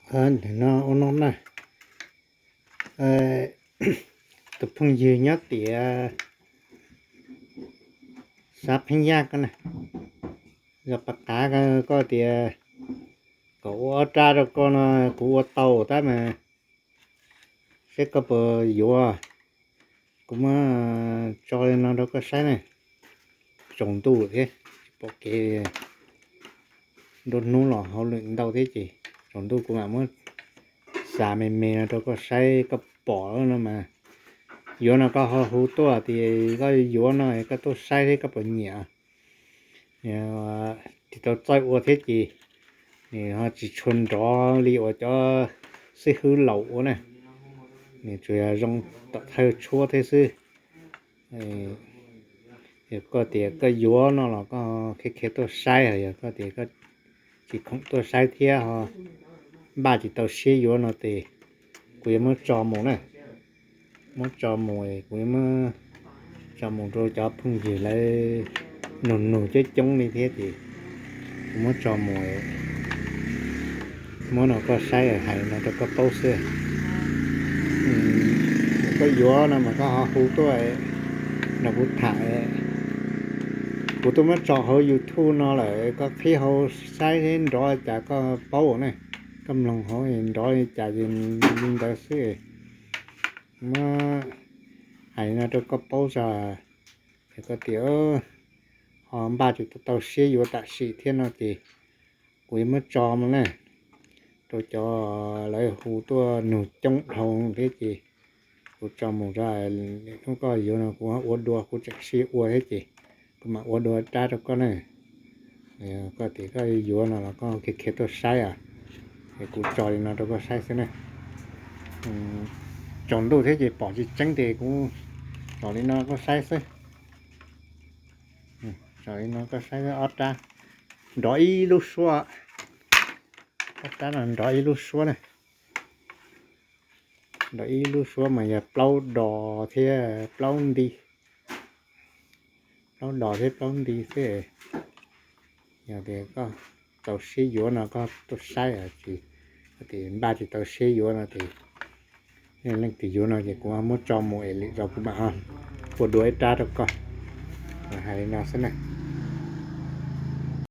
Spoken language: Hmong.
Ntawm no ua no na, tus phooj ywg nyob tiam xav pheej yaj ko na, yog pas qav koj tias kom ua ob rab rau koj no, kuv ua tau tab mas seb koj puas yuav. Kuv muab tso li no rau koj saib ne. Tsaus ntuj thiab tsis pom kev, nruab hnub los hauj lwm ntau thiab ces tsaus ntuj kuv mam muab xa me me no rau koj saib, koj pom no mas yuav no koj ho hu tuaj tias koj yuav no koj tuaj saib thiab koj puas nyiam. Tsis tau txawj ua thiab ces nws ho tsis tshua nrov li uas cov xib hwb laus ua na, nws tsuas yog zoo tom thawj tshuab thiab xwb. Yog koj tias koj yuav no los koj khiav khiav tuaj saib, yog koj tias koj tsis khoom tuaj saib thiab ho npaj tsis tau siab yuav no ces kuv yuav muab tso mus na. Muab tso mus, kuv yuav muab tso mus rau cov phooj ywg lawv nug nug coob coob li thiab ces kuv muab tso mus, muab no koj saib hais no rau koj paub xwb. Koj yuav no mas koj ho hu tuaj nrog kuv tham. Kuv twb muab tso hauv YouTube no lawm, koj qhib hauv saib thiab nrov cas koj paub ne. Koj mloog hauv nrov li cas ces li ntawd xwb. Muab hais no rau koj paub tso, es koj tias ho npaj tsis tau siab yuav tam sim thiab no ces kuv yuav muab tso mus na, rau cov lawv hu tuaj nug coob dhau thiab ces kuv tso mus rau, hnub koj yuav no kuv ua dua, kuv tseem sib ua thiab ces kuv mam ua dua rab rau koj na. Koj tias koj yuav no los koj khiav khiav tuaj saib os, es kuv tso li no rau koj saib xwb na. Tsaus ntuj thiab ces pom tsis tseeb ces kuv tso li no koj saib xwb. Tso li no koj saib ob rab, nrov ib lub suab, ob rab no nrov ib lub suab na. Nrov ib lub suab mas yog plaub dos thiab plaub nti, plaub dos thiab plaub nti xwb. Yog tias koj txaus siab yuav no koj tuaj saib, tsis tias npaj tsis tau siab yuav no ces leej twg yuav no ces kuv muab tso mus es lwm zaus kuv mam ua dua ib rab rau koj. Hais li no xwb na.